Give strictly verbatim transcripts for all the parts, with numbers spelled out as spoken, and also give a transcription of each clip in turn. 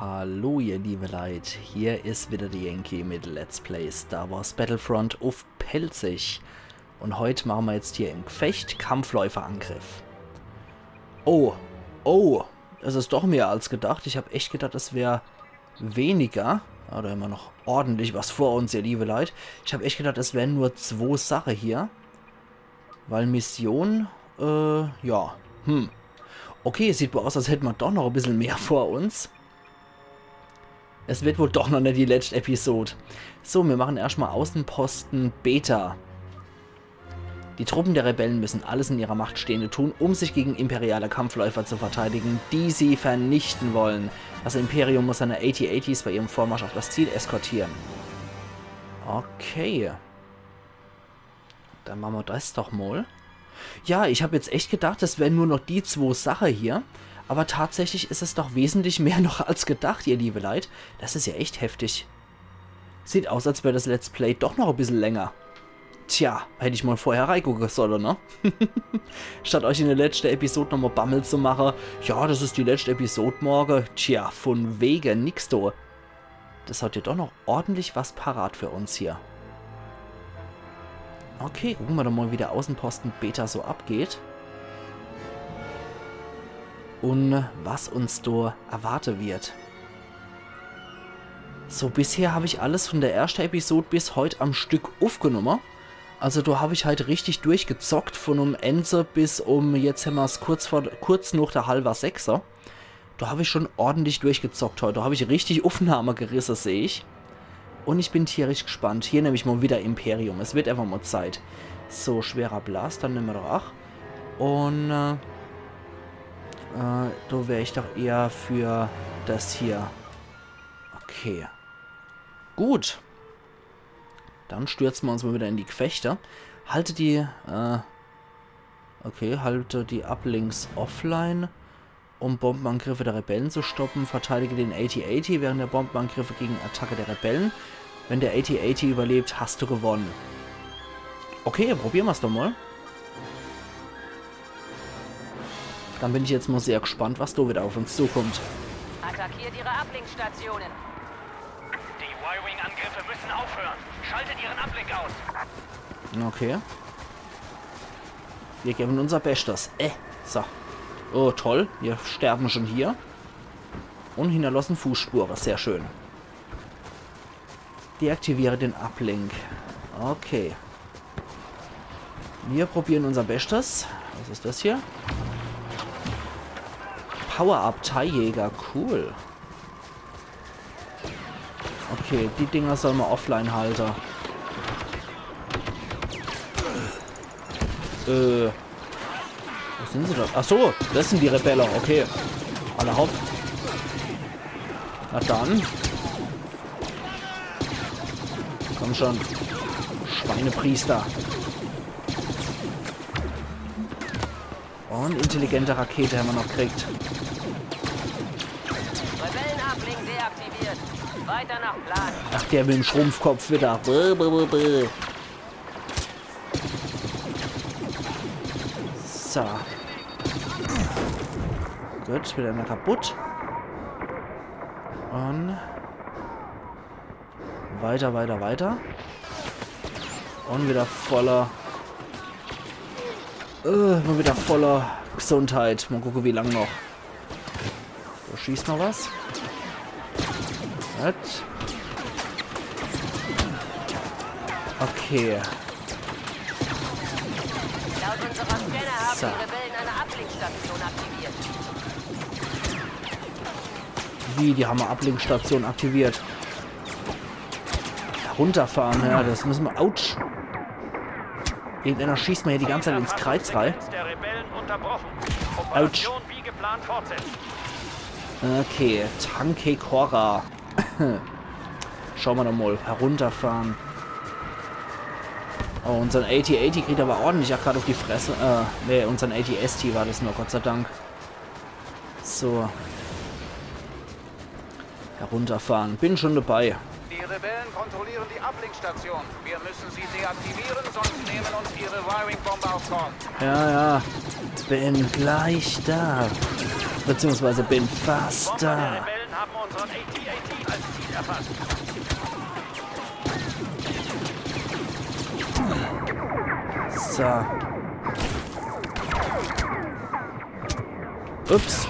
Hallo ihr liebe Leit, hier is wieder de Yankee mit Let's Play Star Wars Battlefront uff Pälzisch. Un heut mache mer jetzt hier im Gefecht Kampfläuferangriff. Oh, oh, es is doch mehr als gedacht. Ich hab echt gedacht, es wär weniger. Ah, do hämmer noch ordentlich was vor uns, ihr liebe Leit. Ich hab echt gedacht, es wären nur zwo Sache hier. Weil Mission, äh, ja. Hm. Okay, sieht wohl aus, als hätte mer doch noch e bissel mehr vor uns. Es wird wohl doch noch net die letscht Episod. So, mir mache erscht mal Außenposten Beta. Die Truppen der Rebellen müssen alles in ihrer Macht Stehende tun, um sich gegen imperiale Kampfläufer zu verteidigen, die sie vernichten wollen. Das Imperium muss seine A T A Ts bei ihrem Vormarsch auf das Ziel eskortieren. Okay. Dann mache mer das doch mal. Ja, ich hab jetzt echt gedacht, es wären nur noch die zwo Sache hier. Aber tatsächlich is es doch wesentlich mehr noch als gedacht, ihr liebe Leit. Das is ja echt heftig. Sieht aus, als wär das Let's Play doch noch e bissel länger. Tja, hätt ich mal vorher reigucke solle, ne? Statt euch in de letschte Episod nochmal Bammel zu mache, ja, das is die letschte Episod morge. Tja, von wege, nix do. Das hat ja doch noch ordentlich was parat für uns hier. Okay, gucke mer doch mal, wie der Außenposten Beta so abgeht. Un was uns do erwarte wird. So, bisher hab ich alles von der erschte Episod bis heut am Stück uffgenumme. Also do hab ich halt richtig durchgezockt, von um ense bis um, jetzt hämmer's kurz vor, kurz noch der halwer Sechser. Do hab ich schon ordentlich durchgezockt heut. Do hab ich richtig Uffnahme gerisse, seh ich. Un ich bin tierisch gespannt. Hier nemm ich mal wieder Imperium. Es wird einfach mal Zeit. So, schwerer Blaster, nemme mer doch ach. Un, äh, äh, do wär ich doch eher für das hier. Okay. Gut. Dann stürze mer uns mal wieder in die Gefechte. Halte die, äh, okay, halte die Uplinks offline, um Bombenangriffe der Rebellen zu stoppen. Verteidige den A T A T während der Bombenangriffe gegen Attacke der Rebellen. Wenn der A T A T überlebt, hast du gewonnen. Okay, probiere mer's doch mal. Dann bin ich jetzt mal sehr gespannt, was do wieder auf uns zukommt. Attackiert ihre Uplink-Stationen. Die Y-Wing-Angriffe müssen aufhören. Schaltet ihren Uplink aus. Okay. Wir geben unser Bestes. Äh, so. Oh, toll. Wir sterben schon hier. Un hinterlassen Fußspuren. Sehr schön. Deaktiviere den Uplink. Okay. Wir probieren unser Bestes. Was is das hier? Power-Up-Teijäger. Cool. Okay, die Dinger soll mer offline halte. Äh. Wo sind se do? Ach so, das sind die Rebelle. Okay. Alla hopp. Na dann. Komm schon. Schweinepriester. Un intelligente Rakete hämmer noch gekriegt. Rebellenuplink deaktiviert. Weiter nach Plan. Ach, der mit dem Schrumpfkopf wieder. Bäh, bäh, bäh, bäh. So. Gut, wieder mal kaputt. Un weiter, weiter, weiter. Un wieder voller. Äh, mal wieder voller Gesundheit. Mal gucke, wie lang noch. Do schießt noch was. Gut. Okay. Laut unserer Scanner haben So. Die Rebellen eine Uplink-Station aktiviert. Wie, die hämmer Uplink-Station aktiviert. Runterfahren, ja, das müsse mer. Autsch. Irgendeiner schießt mir hier die ganze Zeit ins Kreiz rein. Der Rebellen unterbrochen. Autsch. Operation wie geplant fortsetzen. Okay, Tanque Cora. Schau mer doch mal. Herunterfahren. Oh, unsern A T A T kriegt awwer ordentlich ach grad uff die Fresse. Äh, nee, unsern A T S T war das nur, Gott sei Dank. So. Herunterfahren. Bin schon dabei. Die Rebellen kontrollieren die Uplink-Station. Wir müssen sie deaktivieren, sonst nehmen uns ihre Y-Wing-Bomber aufs Korn. Ja, ja. Bin gleich da. Beziehungsweise bin fast da. Rebellen Haben unseren A T A T als Ziel erfasst. So. Ups.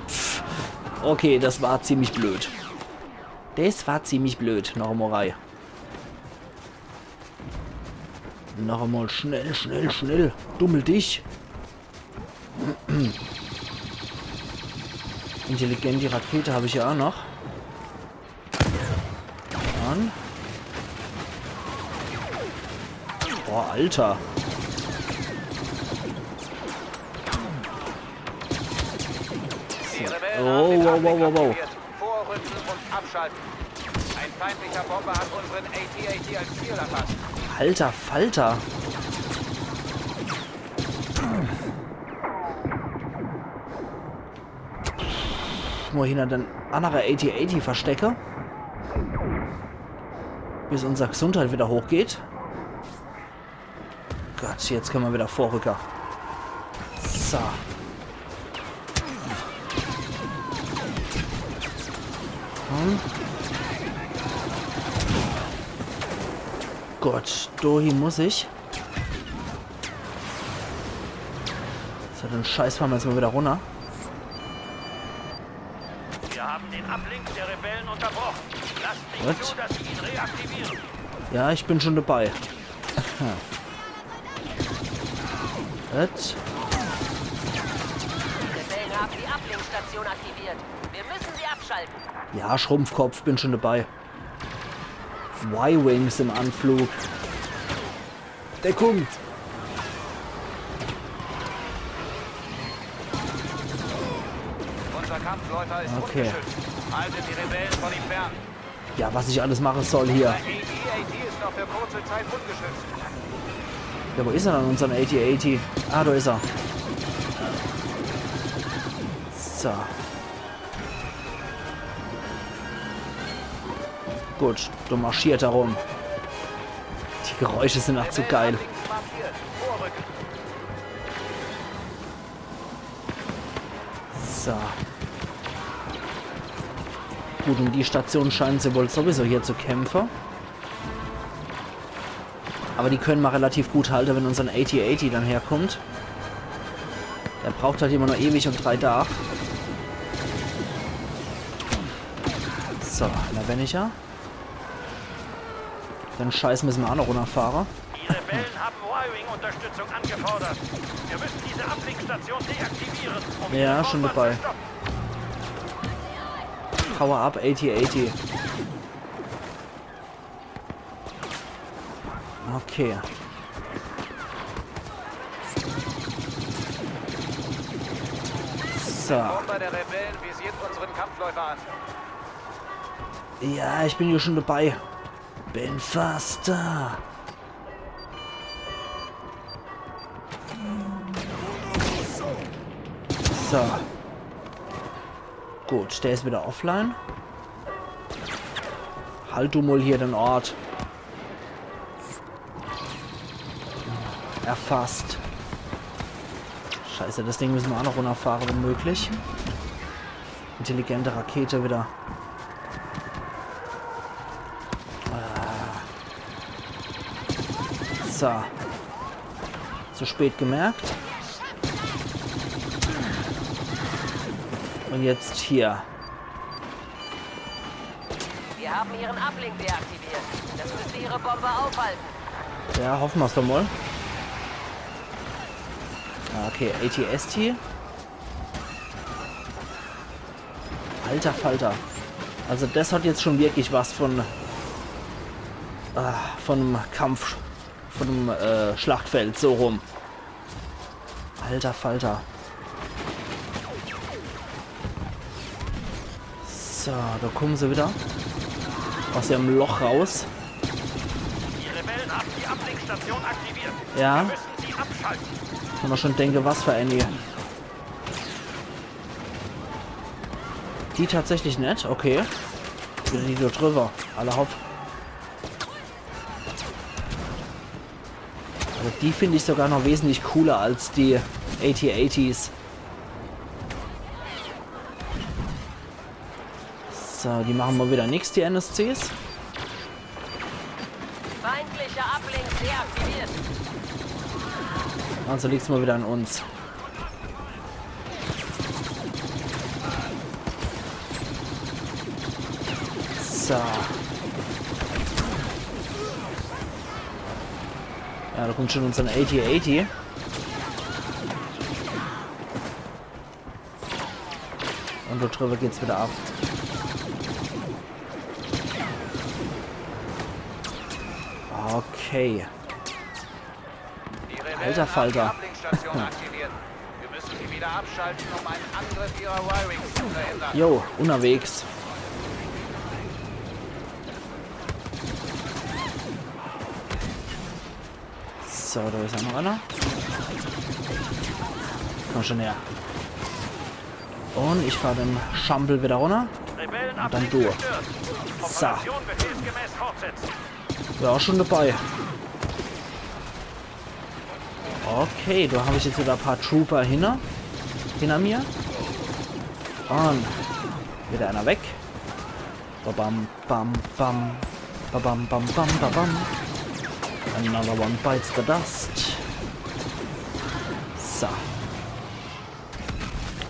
Pff. Okay, das war ziemlich blöd. Das war ziemlich blöd, noch emol rei. Noch emol schnell, schnell, schnell. Dummel dich. Intelligente Rakete hab ich ja aa noch. Mann. Boah, Alter. Die Rebellen haben den Ablenker aktiviert. Oh, wow, wow, wow, wow. Vorrücken und abschalten. Ein feindlicher Bomber hat unseren A T A T als Ziel erfasst. Alter Falter. Nur hinner den annere A T A T verstecke. Bis unser Gesundheit wieder hochgeht. Gott, jetzt könne mer wieder vorrücke. So. Hm. Gut, dohin muss ich. So, den Scheiß fahre mer jetzt mol wieder runner. Wir haben den Uplink der Rebellen unterbrochen. Lasst nicht zu, dass sie ihn reaktivieren. Ja, ich bin schon dabei. Gut. Die Rebellen haben die Uplink-Station aktiviert. Wir müssen sie abschalten. Ja, Schrumpfkopf, bin schon dabei. Y-Wings im Anflug. Deckung! Unser Kampfläufer ist ungeschützt. Haltet die Rebellen von ihm fern. Ja, was ich alles mache soll hier. Unser A T A T ist noch für kurze Zeit ungeschützt. Ja, wo is er dann, unsern A T A T? Ah, do is er. So. Gut, do marschiert er rum. Die Geräusche sind ach zu geil. So. Gut, um die Station scheinen se wohl sowieso hier zu kämpfe. Aber die könne mer relativ gut halte, wenn unsern A T A T dann herkommt. Der braucht halt immer nur ewig und drei Dach. So, do bin ich ja. Den Scheiß müsse mer ach noch runnerfahre. Die Rebellen haben Y-Wing-Unterstützung angefordert. Wir müssen diese Uplink-Station deaktivieren, um ihre Bomber zu stoppen. Ja, schon dabei. Power up, A T A T. Okay. So. Bomber der Rebellen visiert unseren Kampfläufer an. Ja, ich bin hier schon dabei. Bin fast da. So. Gut, der is wieder offline. Halt du mol hier den Ort. Erfasst. Scheiße, das Ding müsse mer ach noch runnerfahre, wenn möglich. Intelligente Rakete wieder. Ah. So. Zu spät gemerkt. Und jetzt hier. Wir haben ihren Uplink deaktiviert. Das müsste ihre Bombe aufhalten. Ja, hoffe mer's doch mol. Ah, okay, A T S T. Alter Falter. Also das hat jetzt schon wirklich was von, ah, von em Kampf, von em, äh, Schlachtfeld, so rum. Alter Falter. So, do kumme se wieder aus ihrem Loch raus. Die Rebellen haben die Ablenkstation aktiviert. Ja. Wir müssen sie abschalten. Kann mer schon denke, was für eine. Die tatsächlich net? Okay. Wieder die do drüber. Alla hopp. Also die find ich sogar noch wesentlich cooler als die A T A Ts. So, die machen mal wieder nix, die N S Cs. Feindlicher Uplink deaktiviert. Also liegt's mal wieder an uns. So. Ja, da kommt schon unser eighty eighty. Und da drüber geht's wieder ab. Okay. Die Rebellen Alter haben die Falter. Ablenkstation aktiviert. Wir müssen sie wieder abschalten, um einen Angriff ihrer Y-Wings zu verhindern. Jo, unterwegs. So, da is auch noch einer. Komm schon her. Und ich fahr den Schampel wieder runter. Rebellen Und dann du. Gestürzt. So. Operation befehlsgemäß fortsetzen. Ja, auch schon dabei. Okay, da hab ich jetzt wieder ein paar Trooper hinter, hinter mir. Und wieder einer weg. Babam, bam, bam. Babam, bam, bam, babam. Another one bites the dust. So.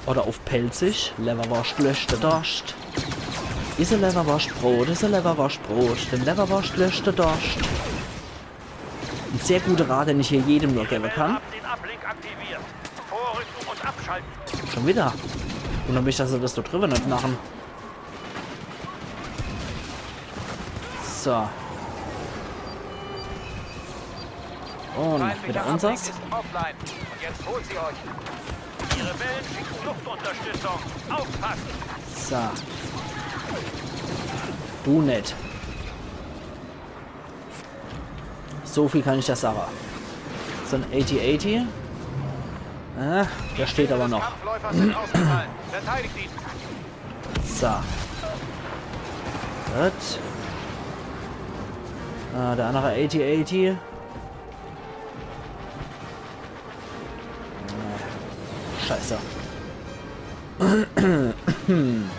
Oder auf Pälzisch, Leberwurst löscht de Dorscht. Is e Leberwurst Brot, is e Leberwurst Brot, denn Leberwurst löscht de Dorscht. Ein sehr guter Rat, den ich hier jedem nur geben kann. Haben den Uplink aktiviert. Vorrücken und abschalten. Schon wieder. Wundert mich, dass sie das da drüber nicht machen. So. Und Feindlicher wieder Uplink Ansatz. ist offline. Und jetzt holt sie euch. Die Rebellen schicken Luftunterstützung. Aufpassen. So. Du net. So viel kann ich ja sagen. So ein eighty eighty. Äh, der steht aber noch. Kampfläufer sind ausgefallen. Verteidigt ihn. So. Gut. Äh, der andere eighty eighty. Äh, Scheiße.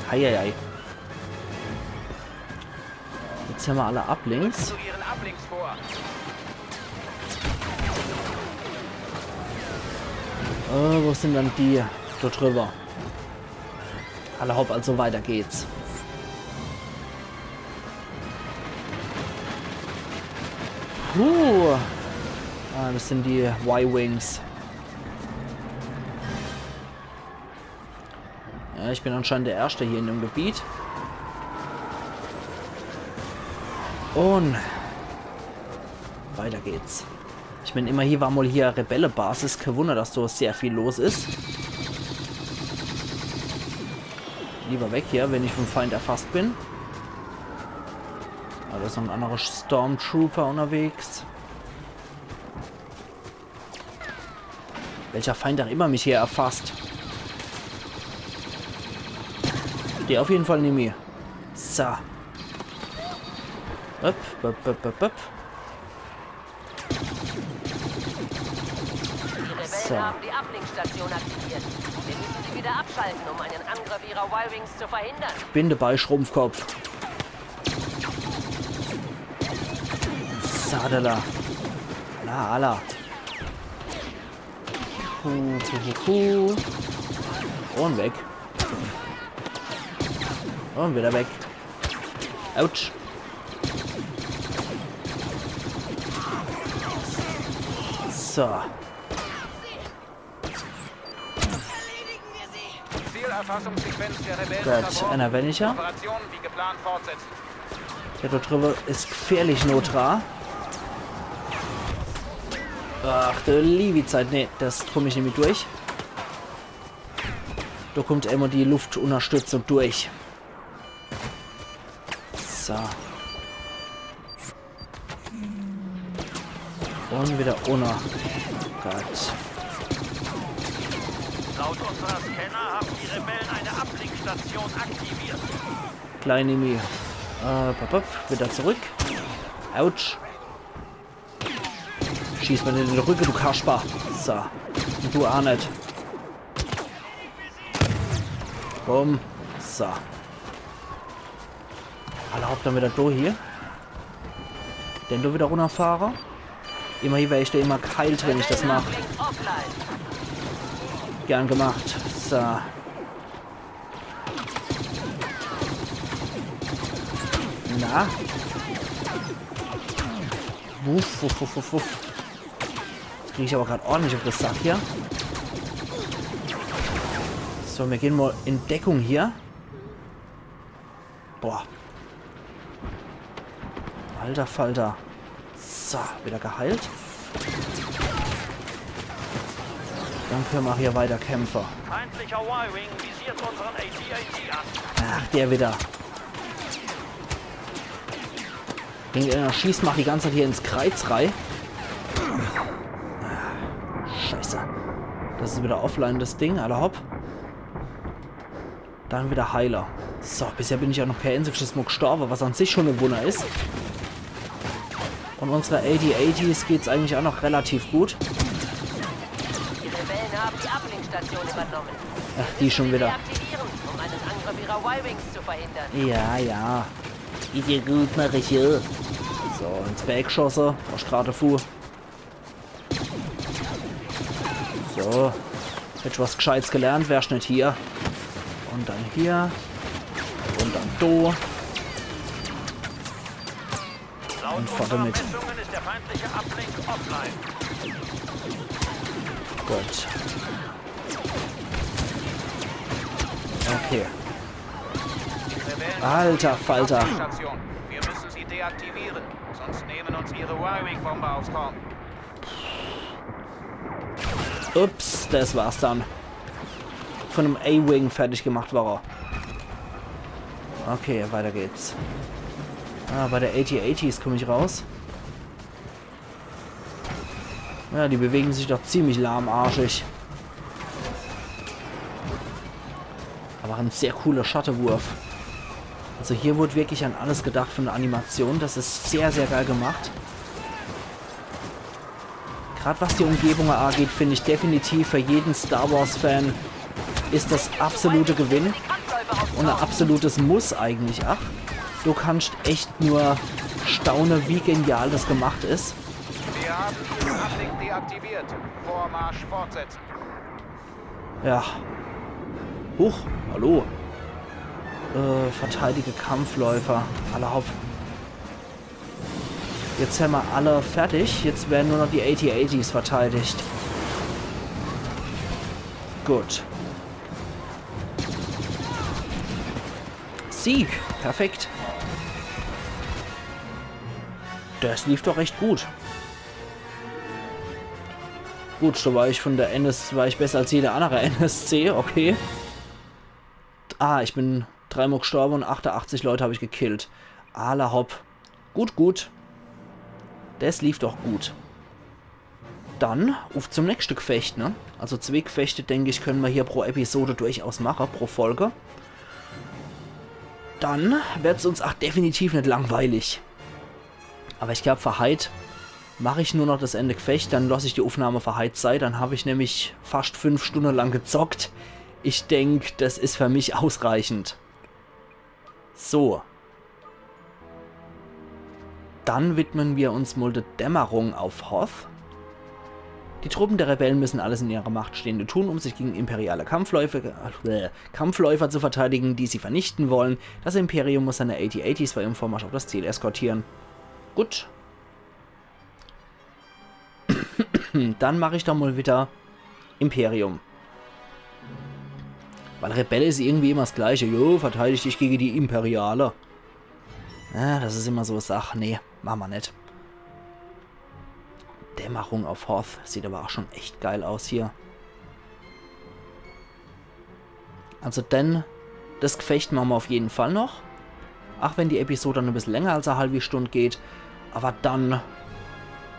Heieiei. Jetzt haben wir alle Uplinks. Zu ihren Uplinks vor. Äh, wo sind dann die? Da drüber. Alla hopp, also weiter geht's. Puh. Ah, das sind die Y-Wings. Ja, ich bin anscheinend der Erste hier in dem Gebiet. Und weiter geht's. Ich mein, immerhin war mal hier Rebellebasis. Kein Wunder, dass so sehr viel los is. Lieber weg hier, wenn ich vom Feind erfasst bin. Ah, da is noch ein anderer Stormtrooper unterwegs. Welcher Feind auch immer mich hier erfasst. Der auf jeden Fall nimmi. So. Upp, upp, upp, upp, upp. Die Rebellen So. haben die Uplink-Station aktiviert. Wir müssen sie wieder abschalten, um einen Angriff ihrer Y-Wings zu verhindern. Bin dabei, Schrumpfkopf. Sadala. Na, alla. Hu, hu, hu, hu. Und weg. Und wieder weg. Autsch. So. Zielerfassungssequenz der Rebellen Gut, unterbrochen. einer weniger. Operation wie geplant fortsetzen. Ja, da drüber is gefährlich, Notra. Ach, du liebi Zeit. Nee, das komm ich nimmi durch. Da kommt immer die Luftunterstützung durch. So. Und wieder ohne. Gott. Laut unserer Scanner haben die Rebellen eine Uplink-Station aktiviert. Klein nimmi. Äh, pop, pop, wieder zurück. Autsch. Schieß mir in den Rücken, du Kasper. So. Und du auch net. Bumm. So. Alla hopp, dann wieder do hier. Den do wieder runnerfahre. Immerhin wer ich do immer geheilt, wenn ich das mach. Gern gemacht. So. Na? Wuff, wuff, wuff, wuff, wuff. Jetzt krieg ich aber grad ordentlich auf das Sack hier. So, wir gehen mal in Deckung hier. Boah. Alter Falter. So, wieder geheilt. Dann können wir hier weiter kämpfen. Feindlicher Y-Wing visiert unseren A T A T an. Ach, der wieder. Irgendeiner schießt, macht die ganze Zeit hier ins Kreuz rei. Ah, Scheiße. Das ist wieder offline, das Ding. Alla hopp. Dann wieder Heiler. So, bisher bin ich ja noch kein einziges Mal gestorben, was an sich schon ein Wunder ist. Und unsere A T A Ts geht's eigentlich auch noch relativ gut. Die Rebellen haben die Uplink-Station übernommen. Ach, die schon wieder. Deaktivieren, um einen Angriff ihrer Y-Wings zu verhindern. Ja, ja. Geht dir gut, mach ich hier. So, ins Back geschosse. War Strate fu. So. Hätt ich was Gescheites gelernt, wärst net hier. Und dann hier. Und dann do. Laut Und fort damit. Messungen ist der feindliche Uplink offline. Gut. Okay. Alter Falter. Station. Wir müssen sie deaktivieren, sonst nehmen uns ihre Y-Wing-Bomber aufs Korn. Ups, das war's dann. Von dem A-Wing fertig gemacht war er. Okay, weiter geht's. Ah, bei der A T A Ts komm ich raus. Ja, die bewegen sich doch ziemlich lahmarschig. Aber ein sehr cooler Schattewurf. Also hier wurde wirklich an alles gedacht von der Animation. Das ist sehr, sehr geil gemacht. Grad was die Umgebung angeht, finde ich definitiv für jeden Star Wars Fan ist das absolute Gewinn und ein absolutes Muss eigentlich. Ach, du kannst echt nur staunen, wie genial das gemacht ist. Wir haben den Uplink deaktiviert. Vormarsch fortsetzen. Ja. Huch, hallo. Äh, verteidige Kampfläufer. Alla hopp. Jetzt haben wir alle fertig. Jetzt werden nur noch die A T A Ts verteidigt. Gut. Sieg. Perfekt. Das lief doch recht gut. Gut, so war ich von der N S, war ich besser als jeder andere N S C, okay. Ah, ich bin dreimal gestorben und achtundachtzig Leute habe ich gekillt. Alla hopp. Gut, gut. Das lief doch gut. Dann auf zum nächsten Gefecht, ne? Also zwei Gefechte, denke ich, können wir hier pro Episode durchaus machen, pro Folge. Dann wird's uns auch definitiv nicht langweilig. Aber ich glaube, für heit mache ich nur noch das Ende Gefecht, dann lasse ich die Aufnahme für heit sei. Dann habe ich nämlich fast fünf Stunden lang gezockt. Ich denke, das ist für mich ausreichend. So. Dann widmen wir uns mal der Dämmerung auf Hoth. Die Truppen der Rebellen müssen alles in ihrer Macht Stehende tun, um sich gegen imperiale Kampfläufer, äh, Kampfläufer zu verteidigen, die sie vernichten wollen. Das Imperium muss seine A T A Ts bei ihrem Vormarsch auf das Ziel eskortieren. Gut. Dann mache ich doch mal wieder Imperium. Weil Rebelle ist irgendwie immer das Gleiche. Jo, verteidig dich gegen die Imperiale. Ja, das ist immer so e Sach. Nee, machen wir nicht. Dämmerung auf Hoth. Sieht aber auch schon echt geil aus hier. Also dann, das Gefecht machen wir auf jeden Fall noch. Auch wenn die Episode dann ein bisschen länger als eine halbe Stunde geht. Aber dann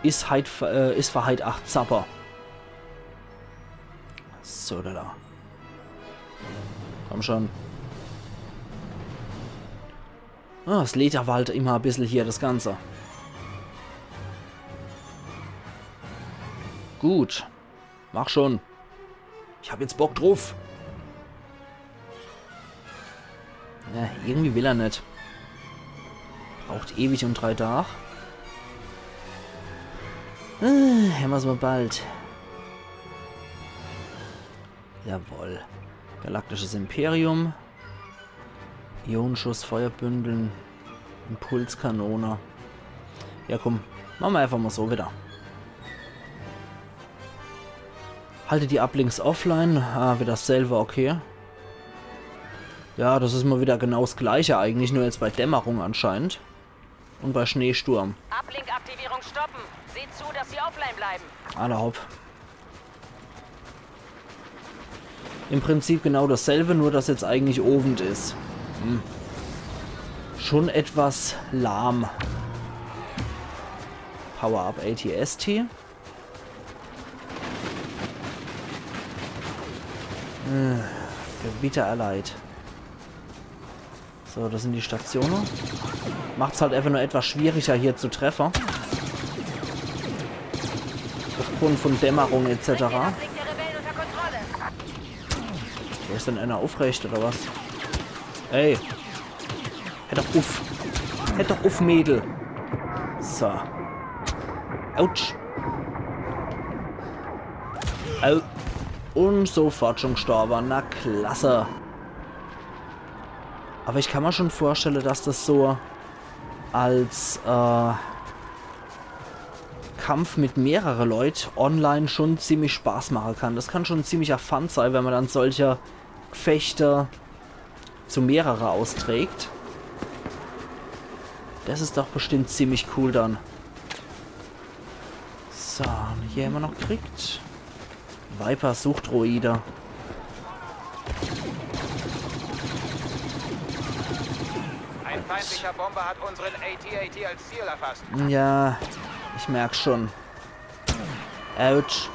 ist halt, äh, ist für halt acht Zapper. So, da, da. Komm schon. Ah, es lädt aber halt immer ein bisschen hier, das Ganze. Gut. Mach schon. Ich hab jetzt Bock drauf. Ja, irgendwie will er nicht. Braucht ewig und drei Tag. Äh, hämmer's mol bald. Jawohl. Galaktisches Imperium. Ionenschuss, Feuerbündeln, Impulskanone. Ja, komm, mache mer einfach mol so wieder. Halte die Uplinks offline. Ah, wieder dasselbe, okay. Ja, das is mol wieder genau das Gleiche eigentlich, nur jetzt bei Dämmerung anscheinend. Und bei Schneesturm. Uplink-Aktivierung stoppen. Seht zu, dass sie offline bleiben. Alla hopp. Im Prinzip genau dasselbe, nur dass jetzt eigentlich Owend is. Hm. Schon etwas lahm. Power-Up A T S T. Äh, Gewitter erleid. So, das sind die Statione. Macht's halt einfach nur etwas schwieriger hier zu treffe. Aufgrund von Dämmerung et cetera. Uplink der Rebellen unter Kontrolle. Wer is denn einer aufrecht oder was? Ey. Hör doch uff. Hör doch uff, Mädel. So. Autsch. Au. Und sofort schon gestorben. Na klasse. Aber ich kann mer schon vorstelle, dass das so als äh, Kampf mit mehrere Leut online schon ziemlich Spaß mache kann. Das kann schon ziemlich Fun sei, wenn mer dann solche Gefechte zu mehrere austrägt. Das is doch bestimmt ziemlich cool dann. So, und hier hämmer noch gekriegt. Viper-Suchdroide. Ein feindlicher Bomber hat unseren A T A T als Ziel erfasst. Ja, ich merk's schon. Autsch.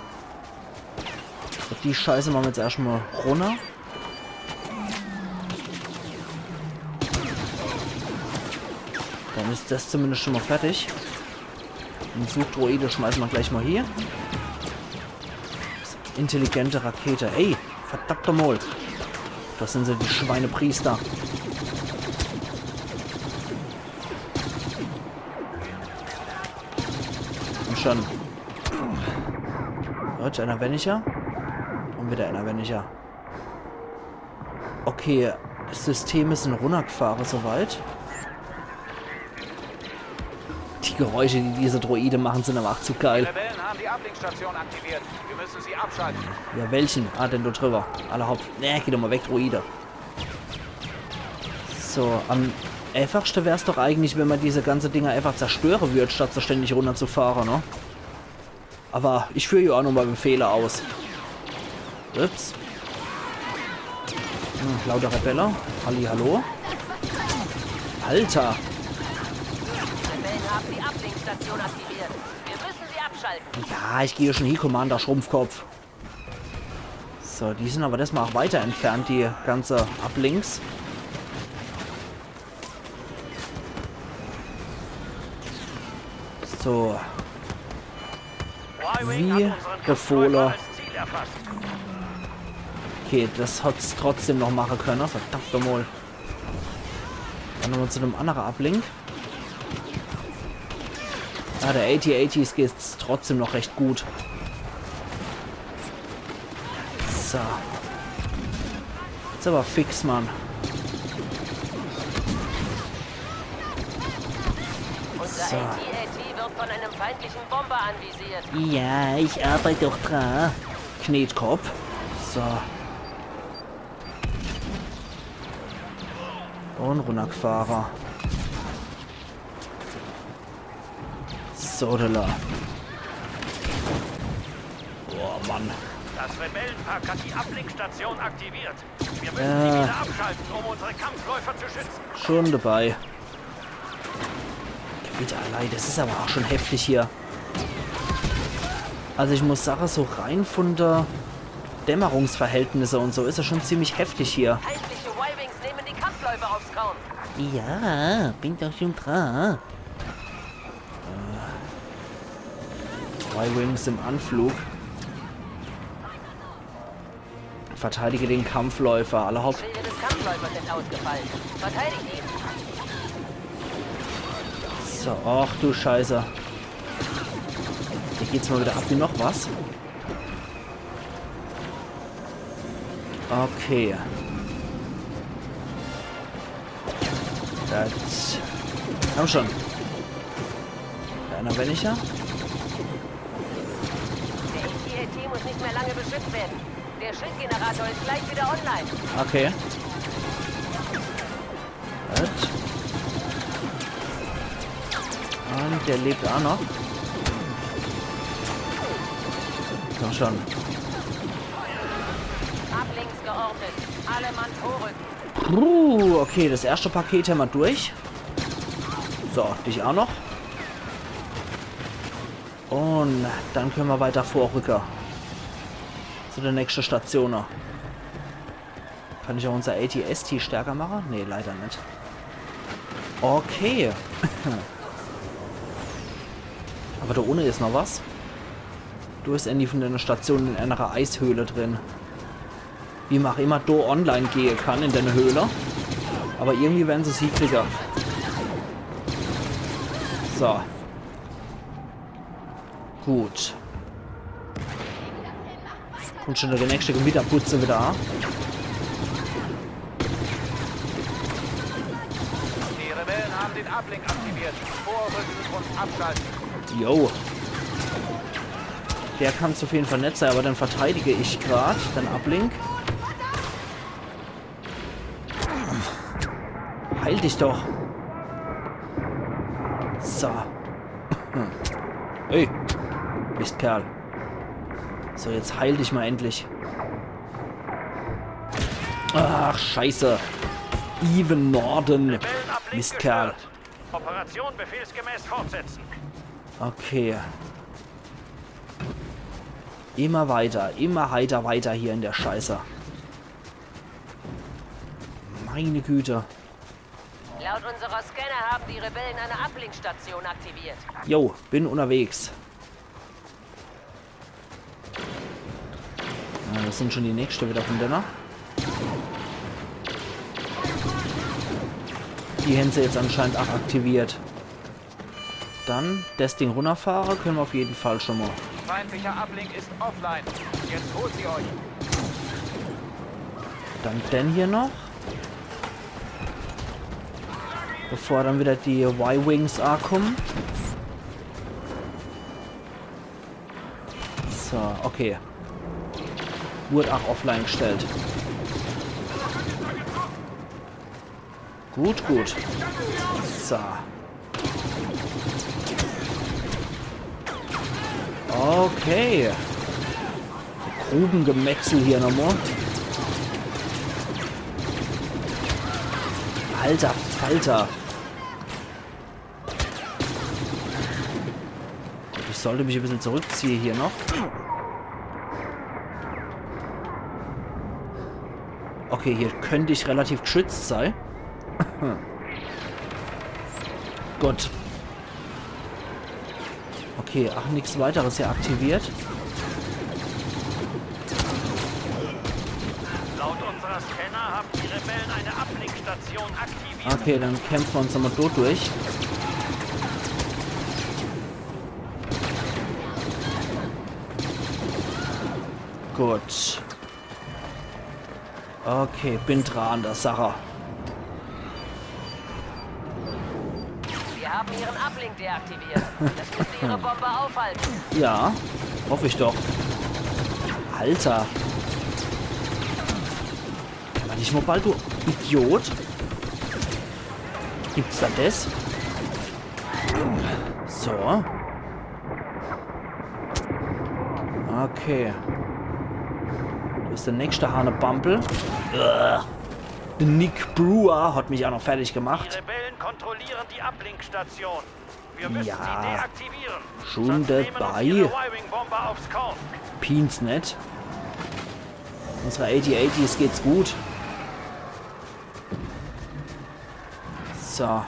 Die Scheiße mache mer jetzt erscht mol runner. Dann is das zumindest schon mol fertig. Den Suchdroide schmeiße mer gleich mol hier. Intelligente Rakete. Ey, verdammt noch mol. Das sind so die Schweinepriester. Und schon. Gut, einer weniger. Und wieder einer weniger. Okay, Systeme sind runnergefahre soweit. Die Geräusche, die diese Droide machen, sind aber auch zu geil. Rebellen haben die Uplink-Station aktiviert. Wir müssen sie abschalten. Ja, welchen? Ah, den do drüber. Alla hopp. Nee, geh doch mal weg, Droide. So, am einfachste wär's doch eigentlich, wenn man diese ganze Dinger einfach zerstöre würd, statt so ständig runnerzufahre, ne? Aber ich führ ja auch nochmal Befehle aus. Ups. Hm, lauter Rebelle. Halli, hallo. Alter. Rebellen haben die Uplink-Station aktiviert. Wir müssen sie abschalten. Ja, ich gehe schon hier, Commander Schrumpfkopf. So, die sind aber diesmal auch weiter entfernt, die ganze Uplinks. So. Wie befohlen. Okay, das hat's trotzdem noch machen können. Verdammt nochmal. Dann nochmal zu dem anderen Uplink. Ah, der A T A Ts geht's trotzdem noch recht gut. So. Jetzt aber fix, Mann. Unser So. A T A T wird von einem feindlichen Bomber anvisiert. Ja, ich arbeite doch dran. Knetkopf. So. Und runnergefahre. Sodala. Boah, Mann. Das Rebellenpack hat die Uplink-Station aktiviert. Wir müssen sie Äh. wieder abschalten, um unsere Kampfläufer zu schützen. Schon dabei. Gewitter, allein, das is aber auch schon heftig hier. Also ich muss sagen, so rein von der Dämmerungsverhältnisse und so is es schon ziemlich heftig hier. Feindliche Y-Wings nehmen die Kampfläufer aufs Korn. Ja, bin doch schon dran. Äh, Y-Wings im Anflug. Verteidige den Kampfläufer, alla hopp. Die Schilde des Kampfläufers sind ausgefallen. Verteidigt ihn. So, ach du Scheiße. Hier geht's mal wieder ab wie noch was. Okay. Das. Komm schon. Da einer weniger. Der A T A T muss nicht mehr lange beschützt werden. Der Schildgenerator ist gleich wieder online. Okay. Gut. Und der lebt auch noch. Komm schon. Ablinks geortet. Alle Mann vorrücken. Puh, okay, das erste Paket haben wir durch. So, dich auch noch. Und dann können wir weiter vorrücken. Zu der nächsten Station. Kann ich auch unser A T S T stärker machen? Nee, leider nicht. Okay. Aber da unten ist noch was. Da ist irgendwie von der Station in einer Eishöhle drin. Wie man auch immer da online gehen kann in der Höhle. Aber irgendwie werden sie es hinkriegen. So. Gut. Kommt schon der nächste Gewitterputze wieder. Die Rebellen haben den Uplink aktiviert. Vorrücken und abschalten. Yo. Der kann's auf jeden Fall nicht sein, aber dann verteidige ich grad den Uplink. Heil dich doch. So. Hey, Mistkerl. So, jetzt heil dich mal endlich. Ach, Scheiße. Even Norden. Rebellenablink Mistkerl. Gestört. Operation befehlsgemäß fortsetzen. Okay. Immer weiter, immer heiter weiter hier in der Scheiße. Meine Güte. Laut unserer Scanner haben die Rebellen eine Uplink-Station aktiviert. Jo, bin unterwegs. Ja, das sind schon die nächste wieder von denen. Die haben sie jetzt anscheinend auch aktiviert. Dann das Ding runterfahren können wir auf jeden Fall schon mal. Feindlicher Uplink ist offline. Jetzt holt sie euch. Dann den hier noch. Bevor dann wieder die Y-Wings ankommen. So, okay. Wurde auch offline gestellt. Gut, gut. So. Okay. Grubengemetzel hier nochmal. Alter Falter. Ich sollte mich ein bisschen zurückziehen hier noch. Okay, hier könnte ich relativ geschützt sein. Gut. Okay, ach, nichts weiteres hier aktiviert. Laut unserer Scanner haben die Rebellen eine Ablenkstation aktiviert. Okay, dann kämpfen wir uns nochmal dort durch. Gut. Okay, bin dran, das Sache. Wir haben ihren Uplink deaktiviert. Das müsste ihre Bombe aufhalten. Ja, hoffe ich doch. Alter. Warte ich mal bald, du Idiot. Gibt's da das? So. Okay. Wo ist der nächste Hanebumble? Ugh. Der Nick Brewer hat mich auch noch fertig gemacht. Die Rebellen kontrollieren die Ablenkstation. Wir müssen sie deaktivieren. Ja. Schon dabei. Sonst nehmen uns ihre Y-Wing-Bomber aufs Korn. Pien's net. Unsere A T A Ts geht's gut. So.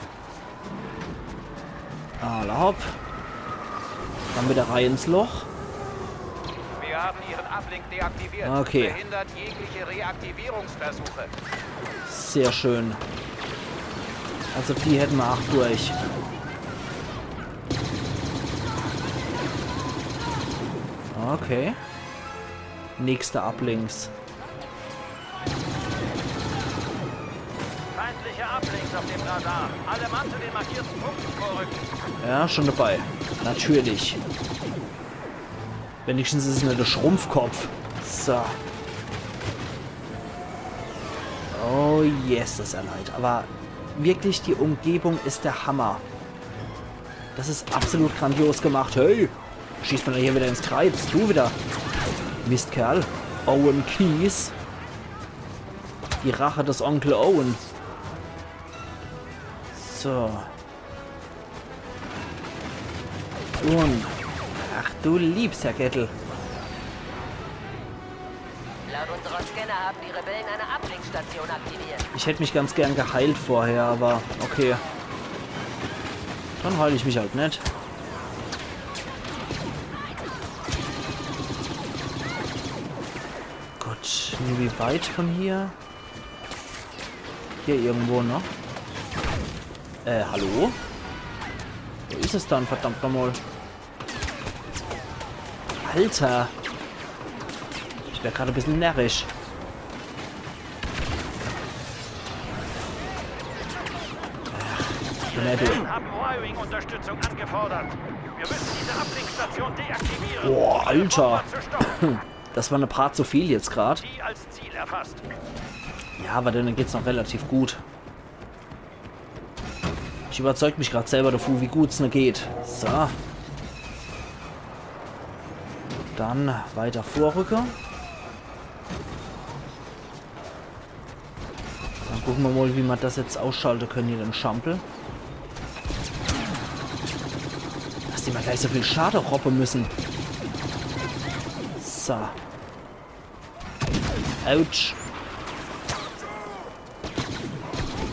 Alla hopp. Dann wieder rein ins Loch. Wir haben ihren Uplink deaktiviert. Okay. Verhindert jegliche Reaktivierungsversuche. Sehr schön. Also die hätten wir auch durch. Okay. Nächster Ablinks. Feindliche Ablinks auf dem Radar. Alle Mann zu den markierten Punkten vorrücken. Ja, schon dabei. Natürlich. Wenigstens is es net de Schrumpfkopf. So. Oh yes, is er leid. Aber wirklich, die Umgebung is der Hammer. Das is absolut grandios gemacht. Hey, schießt man hier wieder ins Kreiz. Du wieder. Mistkerl. Owen Keyes. Die Rache des Onkel Owen. So. Und. Ach du liebster Gettel. Laut unserer Scanner haben die Rebellen eine Ablinkstation aktiviert. Ich hätt mich ganz gern geheilt vorher, aber okay. Dann heil ich mich halt net. Gott, irgendwie weit von hier. Hier irgendwo, ne? Äh, hallo? Wo is es dann, verdammt nochmal? Alter! Ich wär grad e bissel närrisch. Ach, du. Haben Y-Wing-Unterstützung angefordert. Wir müssen diese Ablinkstation deaktivieren. Boah, Alter! Bomber zu stoppen. Das war e Paar zu viel jetzt grad. Die als Ziel erfasst. Ja, aber dann geht's noch relativ gut. Ich überzeug mich grad selber davon, wie gut's ne geht. So. Dann weiter vorrücke. Dann gucke mer mal, wie mer das jetzt ausschalte können hier, den Schampel. Dass die mal gleich so viel Schade roppe müssen. So. Autsch.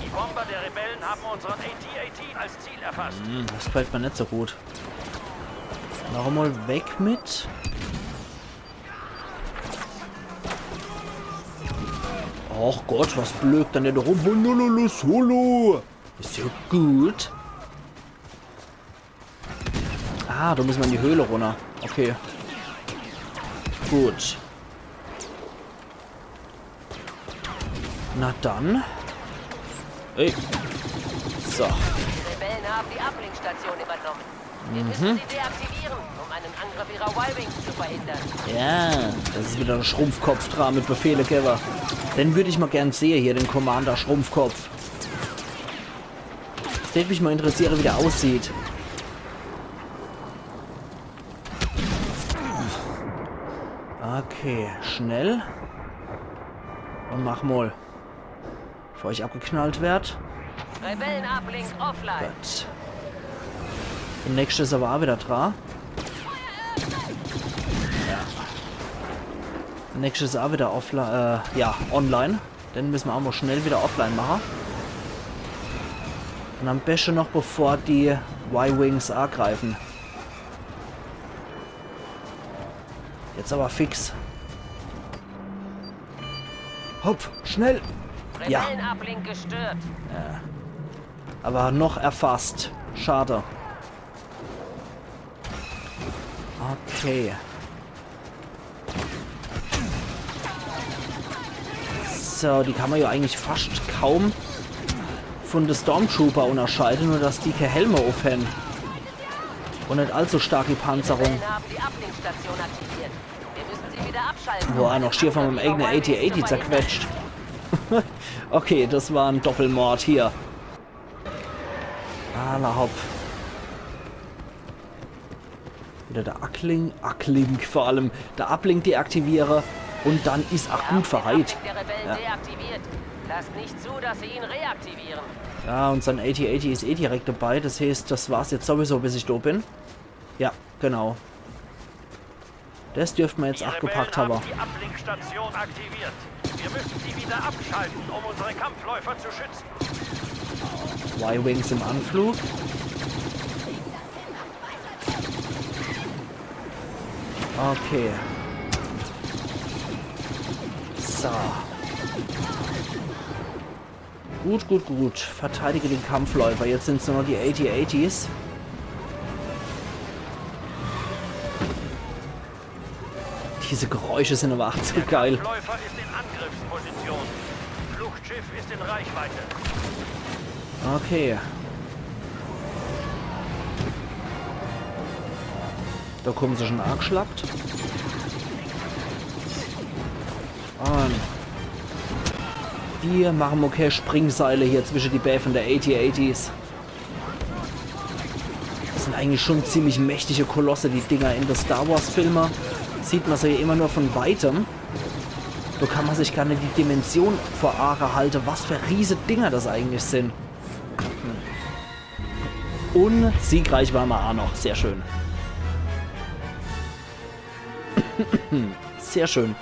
Die Bomber der Rebellen haben unseren A T A T als Ziel erfasst. Hm, das gefällt mir net so gut. Noch einmal weg mit. Ach Gott, was blökt dann der da rum? Honolulu Solo. Is ja gut. Ah, da muss man in die Höhle runter. Okay. Gut. Na dann. Ey. So. Die Rebellen haben die Ablinkstation übernommen. Wir müssen sie deaktivieren, um einen Angriff ihrer Y-Wings zu verhindern. Ja, das is wieder de Schrumpfkopf dra mit Befehle gewwe. Den würd ich mal gern sehe hier, den Commander Schrumpfkopf. Das tät mich mal interessiere, wie der aussieht. Okay, schnell. Und mach mal. Bevor ich abgeknallt werd. Rebellen-Ablink offline. Gut. De nächschte is aber auch wieder dra. Ja. De nächschte is auch wieder offline, äh, ja, online. Den müssen wir auch mal schnell wieder offline machen. Und am besten noch, bevor die Y-Wings angreifen. Jetzt aber fix. Hopp, schnell. Ja. Rebellen-Ablink gestört. Aber noch erfasst. Schade. Okay. So, die kann man ja eigentlich fast kaum von de Stormtrooper unterscheiden, nur dass die keine Helme aufhänn. Und nicht allzu starke Panzerung. Rebellen haben die Ablinkstation aktiviert. Wir müssen sie wieder abschalten. Boah, noch schier von meinem eigenen A T A T zerquetscht. Okay, das war ein Doppelmord hier. Alla hopp. Wieder der Ablink, Ablink vor allem. Der Ablink deaktiviere und dann is auch gut verheit. Der Rebellen Ja. Deaktiviert. Lasst nicht zu, dass sie ihn reaktivieren. Ja, und sein A T A T is eh direkt dabei. Das heißt, das war's jetzt sowieso, bis ich da bin. Ja, genau. Das dürfte man jetzt auch gepackt Rebellen haben. Die Ablinkstation aktiviert. Wir müssen sie wieder abschalten, um unsere Kampfläufer zu schützen. Y-Wings im Anflug. Okay. So. Gut, gut, gut. Verteidige den Kampfläufer. Jetzt sind's nur noch die A T A Ts. Diese Geräusche sind aber ach zu geil. Läufer ist in Angriffsposition. Fluchtschiff ist in Reichweite. Okay. Da kommen se schon angeschlappt. Und die machen okay Springseile hier zwischen die Bää von der A T A Ts. Das sind eigentlich schon ziemlich mächtige Kolosse, die Dinger. In de Star Wars Filme sieht man se ja immer nur von weitem. Da kann man sich gar nicht die Dimension vor Auge halten, was für riese Dinger das eigentlich sind. Und siegreich waren wir auch noch. Sehr schön. Sehr schön.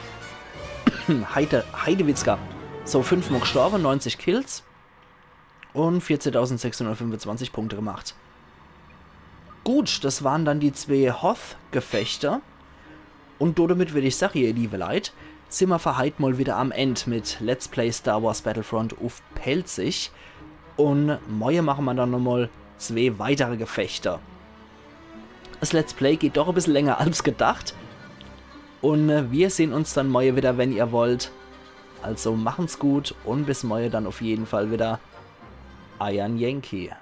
Heide, Heidewitzka. So, fünfmal gestorben, neunzig Kills. Und vierzehntausendsechshundertfünfundzwanzig Punkte gemacht. Gut, das waren dann die zwee Hoth-Gefechte. Und damit würd ich sagen, ihr liebe Leit, sind wir für heit mal wieder am End mit Let's Play Star Wars Battlefront uff Pälzisch. Und morje machen wir dann nochmal zwee weitere Gefechte. Das Let's Play geht doch ein bisschen länger als gedacht. Und äh, wir sehen uns dann morje wieder, wenn ihr wollt. Also machen's gut und bis morje dann auf jeden Fall wieder. Eiern Yankee.